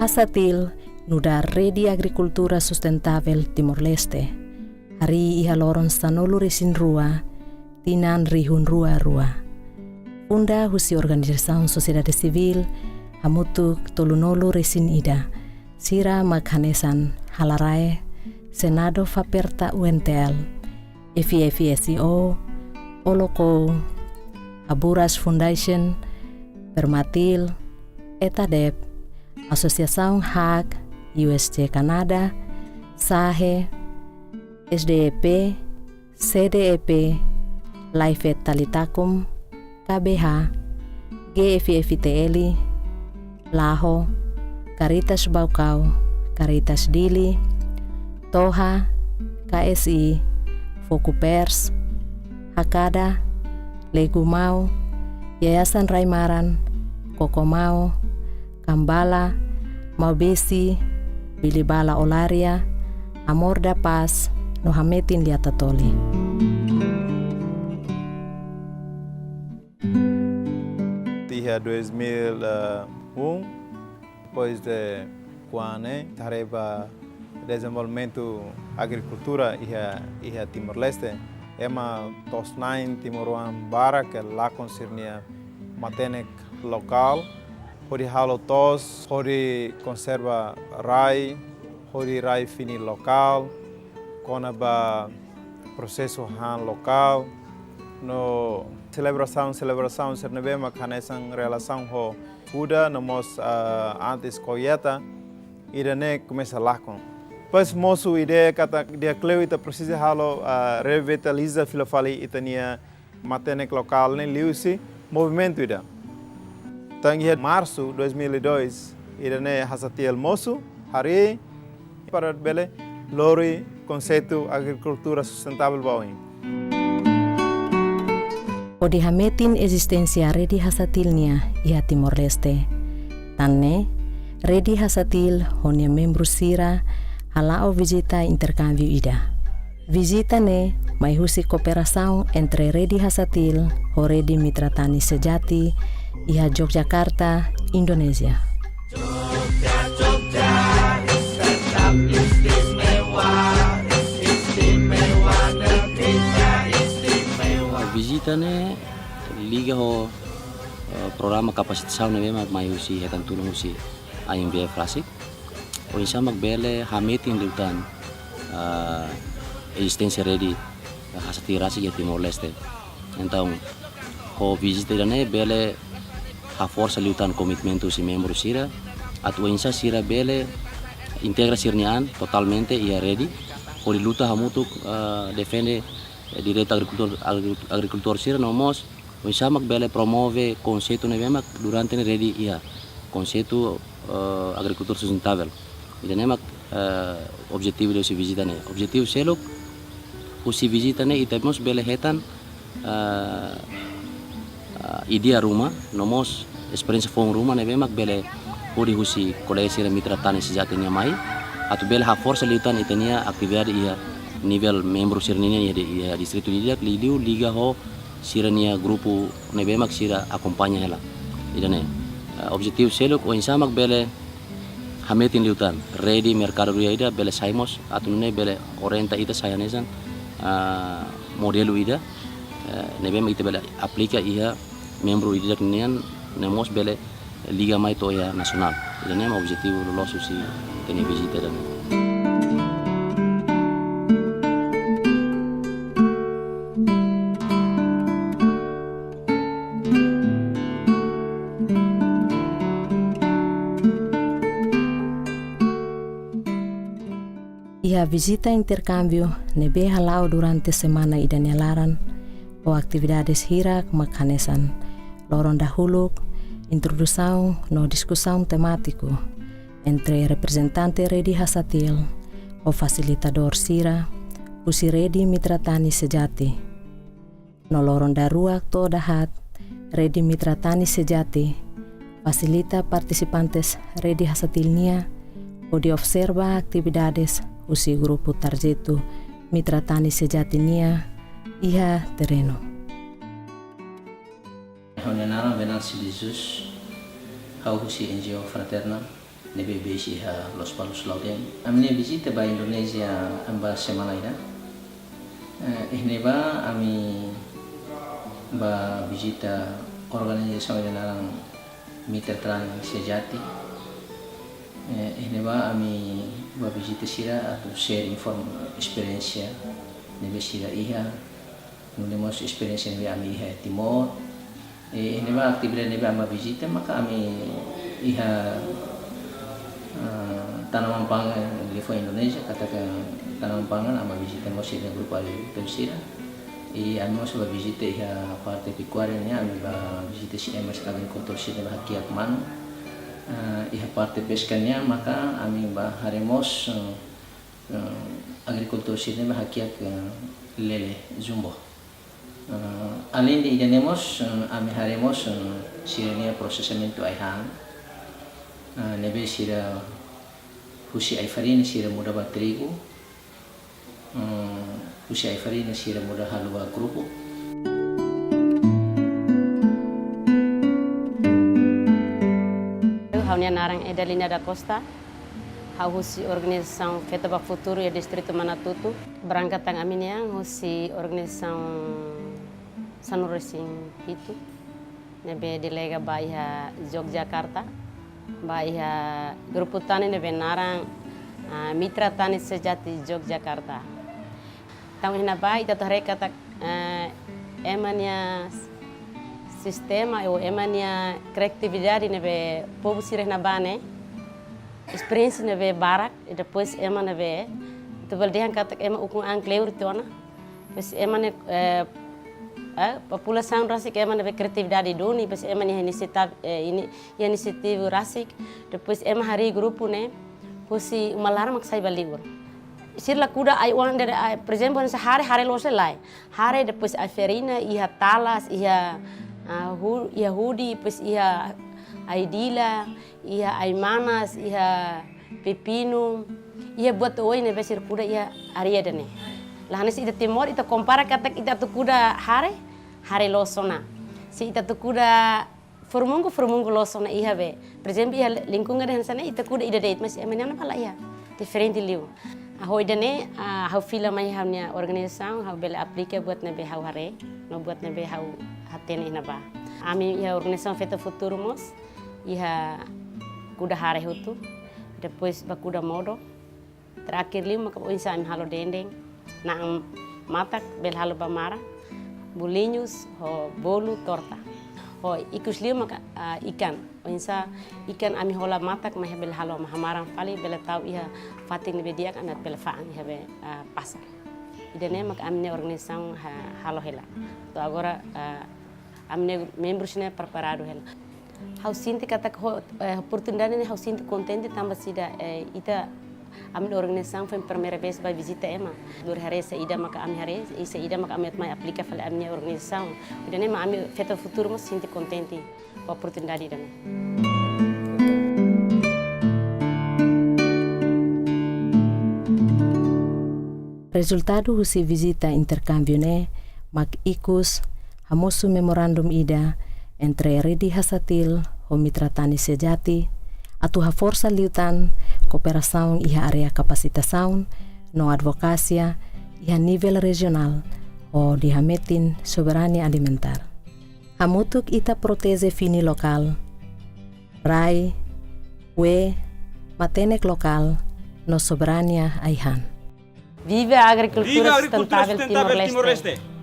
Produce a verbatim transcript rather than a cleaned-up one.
HASATIL nu'udar Rede Agrikultura Sustentável Timor-Leste, harii iha loron sanulu-resin-rua, tinan rihun rua rua. Funda husi organizasaun sosiedade sivíl hamutuk tolunulu-resin-ida, sira mak hanesan Halarae, Senado Faperta U N T L, F I F S I O, Oloko, Haburas Foundation, Permatil, ETADEP, Asosiasaun HAK, U S C Kanadá, SAHE, S D E P, C D E P, Life Talitakum, K B H, G F F T L, LAHO, Caritas Baucau, Caritas Dili, TOHA, K S I, Fokupers, Hakada, Legumau, Yayasan Rai Maran, Kokomau, Kambala, Maubesi, Bilibala Olaria, Amor da Paz, no Hametin Liata Toli. Iha dois mil e um, depois de kuane, haree ba dezenvolvimentu agrikultura iha, iha Timor-Leste. Ema to'os-na'in timoroan barak lakon sira-nia matenek lokál, hodi halo to'os, hodi konserva rai, hodi rai fini lokál, kona-ba prosesu han lokál, no selebrasaun, selebrasaun sira ne'ebé mak hanesan relasaun ho kuda, no mós, ah, antes kolleita, ida-ne'e komesa lakon. Depois mosu ideia katak di'ak liu ita presiza halo, ah, revitaliza fila fali ita-nia matenek lokál ne'e liuhusi movimentu ida. Entaun iha Marsu dois mil e dois, ida-ne'e HASATIL mosu, harii, para bele lori konseitu agrikultura sustentável ba oin. Hodi hametin ezisténsia Rede HASATIL nian iha Timor-Leste. Tan ne'e, Rede HASATIL ho nia membru sira hala'o vizita interkámbiu ida. Vizita ne'e mai husi kooperasaun entre Rede HASATIL ho Rede Mitra Tani Sejati iha Yogyakarta, Indonézia. Jogja, Jogja, tetap istimewa, istimewa, negerinya istimewa. Vizita ne'e liga ho, eh, programa kapasitasaun ne'ebé mak mai husi hetan tulun husi A M W F rasik. Oinsá mak bele hametin liután, ah, ezisténsia Rede, ah, HASATIL rasik iha Timor-Leste. Entaun, ho vizita ida-ne'e bele haforsa liután komitmentu husi membru sira, atu oinsá sira bele integra sira-nia an totalmente iha Rede, hodi luta hamutuk, ah, defende, eh, direitu agrikultór, agri-, agrikultór sira no mós oinsá mak bele promove konseitu ne'ebé mak durante ne'e Rede iha, konseitu, eh, agrikultura sustentável. Ida-ne'e mak, eh, objetivu husi vizita ne'e. Objetivu seluk husi vizita ne'e ita mós bele hetan, eh, eh, ideia ruma, no mós esperiénsia foun ruma ne'ebé mak bele hodi husi kolega sira Mitra Tani Sejati nian mai, atu bele haforsa liután ita-nia atividade iha nivel membru sira-nian iha di-, iha distritu ida-idak, liuliu liga ho sira-nia grupu ne'ebé mak sira akompaña hela. Ida-ne'e, eh, objetivu seluk oinsá mak bele hametin liután Rede merkadoria ida bele sai mós, atu nune'e bele orienta ita sai hanesan, ah, modelu ida, eh, ne'ebé mak ita bele aplika iha membru ida-idak nian, no mós bele liga mai to'o iha nasionál. Ida-ne'e mak objetivu loloos husi ita-nia vizita ida-ne'e. Iha vizita interkámbiu ne'ebé hala'o durante semana ida-ne'e laran, ho atividades hirak mak hanesan: loron dahuluk, introdusaun no diskusaun temátiku entre reprezentante Rede HASATIL ho fasilitadór sira husi Rede Mitra Tani Sejati. No loron daruak to'o dahaat, Rede Mitra Tani Sejati fasilita partisipantes Rede HASATIL nian hodi observa atividades husi grupu tarjetu Mitra Tani Sejati nian iha terrenu. Ha'u-nia naran Venâncio de Jesus, ha'u husi N G O Fraterna. ne'ebé base iha Lospalos Lautein. Ami-nia vizita ba Indonézia ami ba semana ida. Eh, iha ne'ebá ami ba vizita organizasaun ida naran Mitra Tani Sejati. Eh, iha ne'ebá ami ba vizita sira atu share inform esperiénsia ne'ebé sira iha, nune'e mós esperiénsia ne'ebé ami iha Timor. Eh, iha ne'ebá atividade ne'ebé ami ba vizita maka ami iha, eh, tanaman pangan liafuan Indonézia, katak tanaman pangan ami ba vizita mós iha grupu agrikultór sira. I ami mós ba vizita iha parte pekuária nian, ami ba vizita sira ema agrikultór sira ba hakiak manu. Eh, iha parte peska nian maka ami ba haree mós, eh, eh, agrikultór sira ba hakiak, eh, lele jumbo. Eh, além de ida-ne'e mós, eh, ami haree mós, eh, sira-nia prosesamentu ai-han. Eh, ne'ebé sira husi ai-farina sira muda ba trigu. Hmm, husi ai-farina sira muda halo ba krupuk. Ha'u-nia naran Edalina da Costa. Ha'u husi organizasaun Feto ba Futuru iha Distritu Manatutu. Berangkat tan ami-nian husi organizasaun sanulu-resin-hitu ne'ebé delega ba iha Yogyakarta, ba iha grupu tani ne'ebé naran, ah, Mitra Tani Sejati Yogyakarta. Entaun iha ne'ebá ita atu haree katak, eh, ema nia sistema ou ema nia kriatividade ne'ebé povu sira iha ne'ebá ne'e, esperiénsia ne'ebé barak, i depois ema ne'ebé ita bele dehan katak ema ukun an kleur tiha ona. Depois ema ne'e, eh, eh, populasaun rasik ema ne'ebé kriatividade duni, depois ema nia inisiativa, eh, ini, iha inisiativa rasik, depois ema harii grupu ne'e husi uma laran mak sai ba liur. Sira la kuda ai-oan de'it, ai, por ezemplu, hanesan hare, hare loos lai. Hare, depois ai-farina, iha talas, iha, ah, hu-, iha hudi, depois iha ai-dila, iha ai-manas, iha pepinu, iha buat oioin ne'ebé sira kuda iha área ida-ne'e. La hanesan ita Timor, ita kompara katak ita atu kuda hare, hare loos ona. Se ita atu kuda furumungku, furumungku loos ona iha be. Por ezemplu, iha lingkungan ida hanesan ne'e, ita kuda ida de'it, mas ema nia ne'ebá la iha. Diferente liu. Ho ida-ne'e, ah, ha'u fila mai ha'u-nia organizasaun, ha'u bele aplika buat ne'ebé ha'u haree, no buat ne'ebé ha'u hatene iha ne'ebá. Ami iha organizasaun Feto Futuru mós, iha kuda hare hotu, depois ba kuda modo. Terakhir liu maka oinsá ami halo dendeng, na'an matak bele halo ba maran, bolinhos, ho bolu, torta. Ho ikus liu maka, ah, ikan. Oinsá ikan ami hola matak mai bele halo hamaran fali, bele tau iha fatin ne'ebé di'ak, atu bele fa'an iha be, ah, pasar. Ida-ne'e mak ami-nia organizasaun ha-, halo hela. To'o agora, ah, ami-nia membru sira-ne'e preparadu hela. Ha'u sente katak ho, eh, oportunidade ne'e ha'u sente kontente tanba saida, eh, ita ami-nia organizasaun foin primeira vez ba vizita ema. Lori haree saida maka ami haree, i saida maka ami atu mai aplika fali ami-nia organizasaun. Ida-ne'e mak ami Feto Futuru mós sente kontente ho oportunidade ida-ne'e. Rezultadu husi vizita interkámbiu ne'e mak ikus hamosu memorandum ida entre Rede HASATIL ho Mitra Tani Sejati, atu haforsa liután kooperasaun iha área kapasitasaun no advokasia iha nivel rejionál hodi hametin soberania alimentár. Hamutuk ita proteje fini lokál, rai, we, matenek lokál, no soberania ai-han. Viva a agricultura sustentável Timor-Leste!